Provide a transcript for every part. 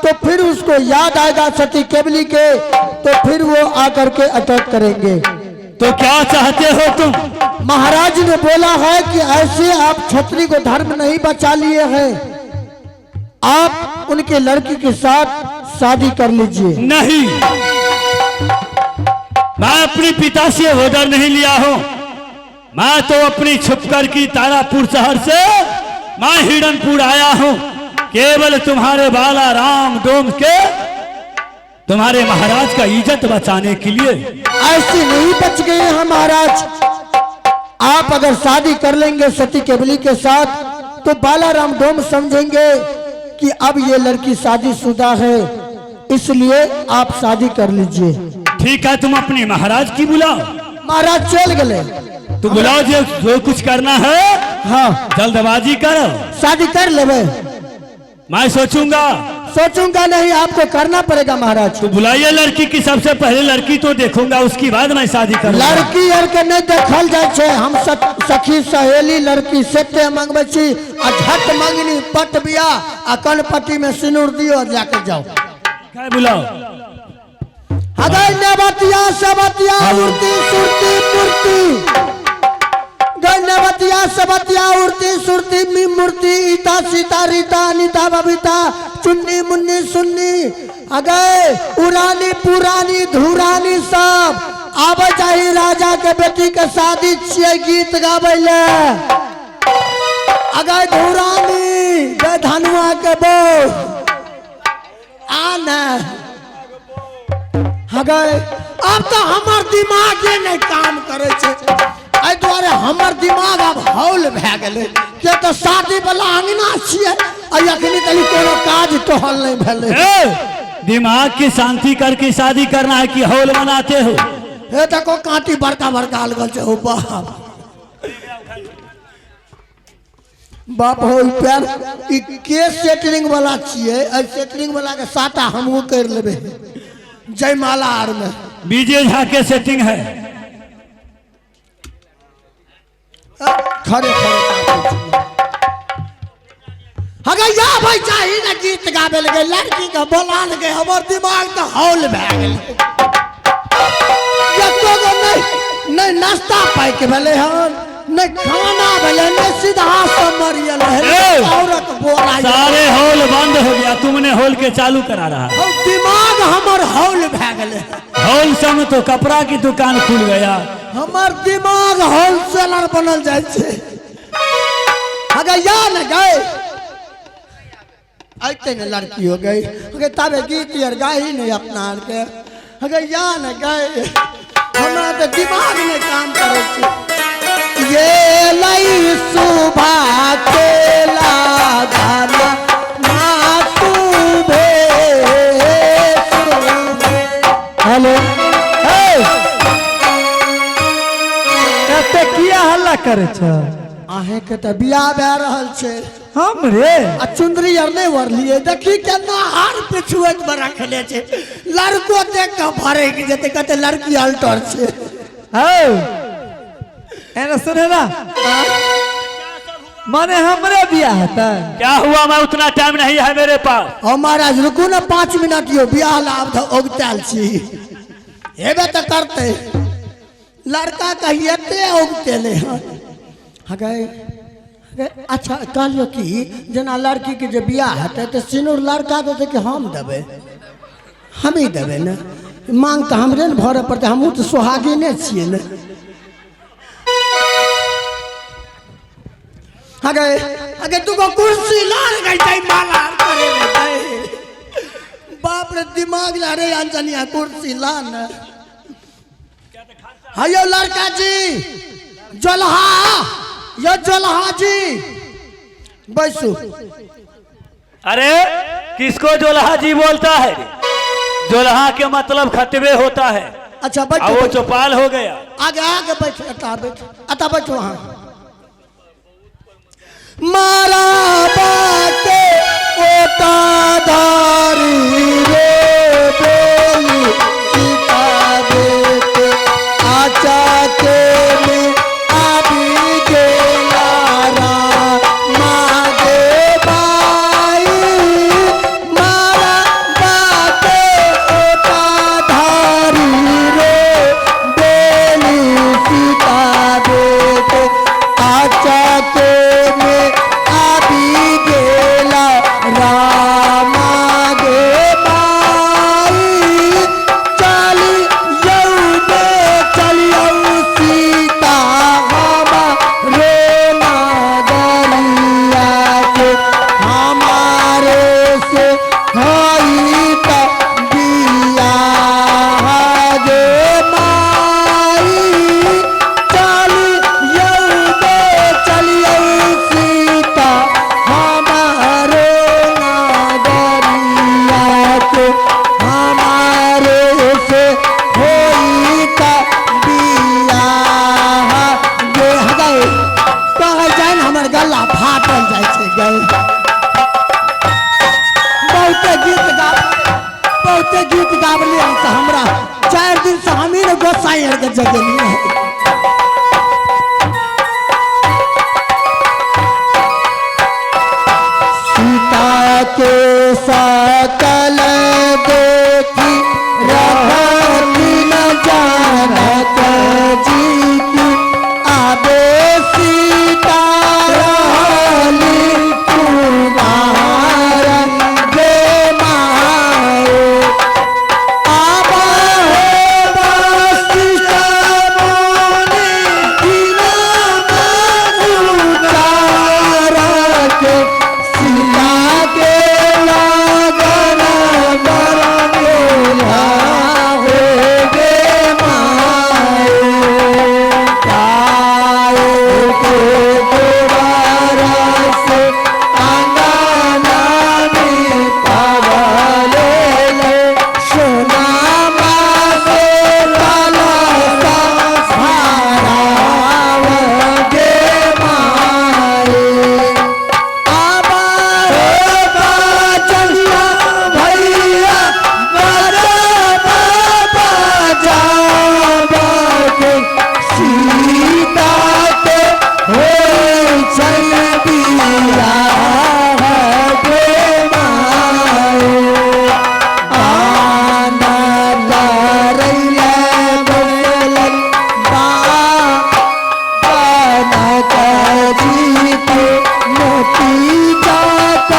तो फिर उसको याद आएगा सती केवली के, तो फिर वो आकर के अटैक करेंगे। तो क्या चाहते हो तुम? महाराज ने बोला है कि ऐसे आप छत्री को धर्म नहीं बचा लिए हैं, आप उनके लड़की के साथ शादी कर लीजिए। नहीं, मैं अपने पिता से ऑर्डर नहीं लिया हूं। मैं तो अपनी छुपकर की तारापुर शहर से मैं हिरणपुर आया हूं, केवल तुम्हारे बाला राम डोम के तुम्हारे महाराज का इज्जत बचाने के लिए। ऐसे नहीं बच गए हैं महाराज। आप अगर शादी कर लेंगे सती केवली के साथ तो बालाराम डोम समझेंगे कि अब ये लड़की शादीशुदा है, इसलिए आप शादी कर लीजिए। ठीक है, तुम अपने महाराज की बुलाओ। महाराज चल गए। तो बुलाओ, जो जो कुछ करना है। हाँ, जल्दबाजी करो। शादी कर लेवे। मैं सोचूंगा। सोचूंगा नहीं, आपको करना पड़ेगा महाराज। तो बुलाइए लड़की की, सबसे पहले लड़की तो देखूंगा, उसके बाद मैं शादी करूंगा। लड़की आर के नहीं देखल जाय छै, हम सखी सहेली लड़की सेते मंगबै छी आ झट मंगनी पट बियाह आ कनपट्टी में सिनूर दियो और जाके जाओ। क्या बुलाओ? हगै नवतिया सबतिया उड़ती सुरती मूर्ति, गै नवतिया सबतिया उड़ती सुरती मी मूर्ति, ईता सीता रीता अनिता बबीता चुन्नी मुन्नी सुन्नी, अगै उरानी पुरानी धुरानी सब आबै चाही, राजा के बेटी के शादी छियै गीत गाबै ले। अगै धुरानी गै धनुआ के बो आ ने हगै। आब तऽ हमर दिमागे नहि काम करै छै, एहि दुआरे हमर दिमाग आब हौल भए गेलै, किया तऽ शादी वाला अंगना छियै आ अखनी तनी कोनो काज टहल नहि भेलै। ए, दिमाग की शांति करके शादी करना है कि हौल बनाते हो? हे देखो, कांटी बड़का बड़का अलगल छै। हो बाप बाप हो, ई पैर ई के सेटरिंग वाला छियै, एहि सेटरिंग वाला के साटा हमहूँ करि लेबै जयमाला आर में। विजय झा के सेटिंग है। खड़े खड़े हगे या भाई चाही ना गीत गाबे लगे, लड़की के बोला लगे, हमर दिमाग तऽ हौल भए गेलै। एको गो नहीं नहीं नाश्ता पाइ के भेलै हन, नहीं खाना भेलै, नहीं सीधा समरियल है। ए! औरत बोला सारे हॉल बंद हो गया, तुमने हॉल के चालू करा रहा है। हौ, दिमाग हमर हौल भए गेलै। हॉल सब तो कपड़ा की दुकान खुल गया। हमर दिमाग होलसेलर बनल जाइ छै। अगर या न गए अइते ने लड़की हो गई, अगर ताबे गीत यार गाही नहीं अपना आर के। अगर या न गए, हमरा तऽ दिमाग नहि काम करै छै। ये लई सुभा के लागाना ना सुभे सुभे। हेलो, एते किया हल्ला करे छ? अहें के तऽ बियाह भए रहल छै। हम रे? आ चुंदरी आर नहि ओढ़लियै, देखी केना हार पिछुएत पर रखले छै, लड़को देख कऽ भरकि जेतै, कहतै लड़की अल्टर छै। हौ, एने सुने ना, माने हमरे बियाह हेतै? क्या हुआ? मैं उतना टाइम नहीं है मेरे पास। ओ महाराज, रुकू ने 5 मिनट यौ, बियाह ला आब तऽ औगतायल छी, हेबे तऽ करतै। लड़का कहिए एते औगतेलै हन। हगै हगै, अच्छा कहलियौ कि जेना लड़कीके जे बियाह हेतै तऽ सिनूर लड़का देतै कि हम देबै? हमही देबै ने, मांग तऽ हमरे ने भरऽ पड़तै, हमहूँ तऽ सोहागिने छियै ने। हगै हगै, दूगो कुर्सी लाल गई छै माला करे रे। बाप रे, दिमाग ला रे अंजनिया, कुर्सी ला ने। हयो लड़का जी, जोलहा यो जोलहा जी बैसू। अरे किसको जोलहा जी बोलता है? जोलहा के मतलब खतबे होता है। अच्छा और बैठो। वो चौपाल हो गया। आगे आगे बैठो, अता बैठो, अता बैठो। वहां मारा बाटे ओता धारी रे बोली सीता बेटे आचा के में आबी गेला रा मागे बाई मारा बहुते गीत गाबलियै तऽ हमरा 4 दिन से हमही ने गोसाई आरके जगेलियै। सीता के सकल देखी रहथिन जनक जी की आबे सीता रहली कुमार गे माए। आबा हो वशिष्ठ मुनि उचारक सीता के लगन बरमेला हो गे माए। गाय के गोबर से अंगना में पवले सोना से कलश भराव गे माए। आबा हो बाजनिया भैया बजा बजाबके सीता के होइ छनि बियाह गे माए। आनन्द रैले बसलन बा जनक जी के मोती जात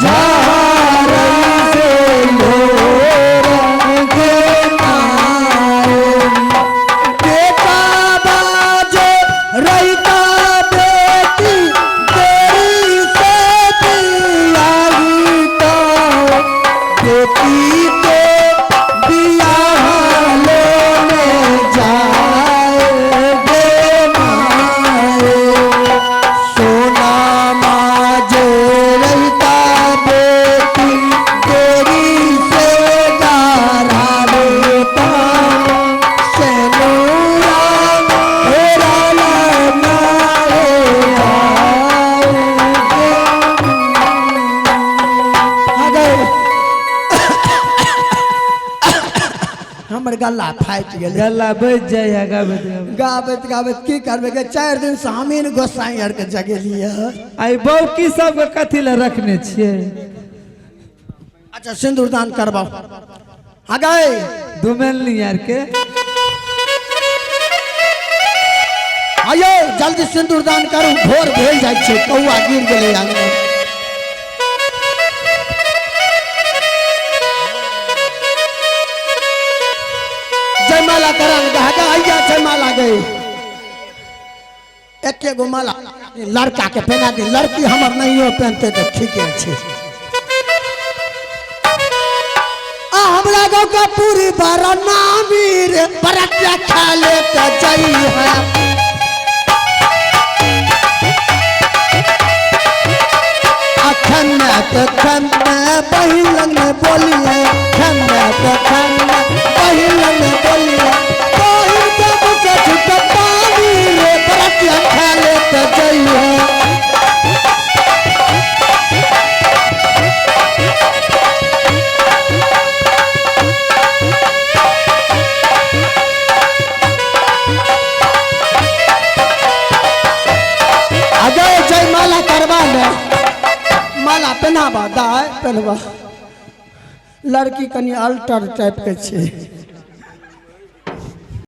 झारई से लोर गे माए। बेटा बाजे रहिता बेटी देरी से बियाही तो बेटी के बियाह लेने जाए गे माए। सोना माजे रहिता बेटी देरी से डरावेता सेनुरा हेरा लनाए हमर गला फाटि गेलै। गला बचि जाइए गाबैत गाबैत। गाबैत गाबैत की करबै गे, 4 दिन से हमही ने गोसाई आरके जगेलियै। आई बौकी सबके कथी लए रखने छियै? अच्छा सिंदूरदान करबाउ। हाँ गए दुमेलनी आर के आयो जल्दी सिंदूरदान करू, भोर भेल जाइ छै, कौआ गिर गेलै आंगन। जयमाला करन गा आइया जयमाला गई। एके गो माला लड़का के पहना दी, लड़की हमर नहियो पहनते तऽ ठीके छै। आ हमरा गाँव के पूरी बड़ा नामी रे बरतिया खा ले तऽ जइहा। अखन तखन बहिन बोलिए, खन तखन बहिन बोलिए, बहिन के मुझे छुट पानी रे बरतिया खा ले तऽ जइहा। अजय जयमाला करवा ले, माला पहनाबा दाय पहनबा। लड़की कनि अल्टर टाइप के छै।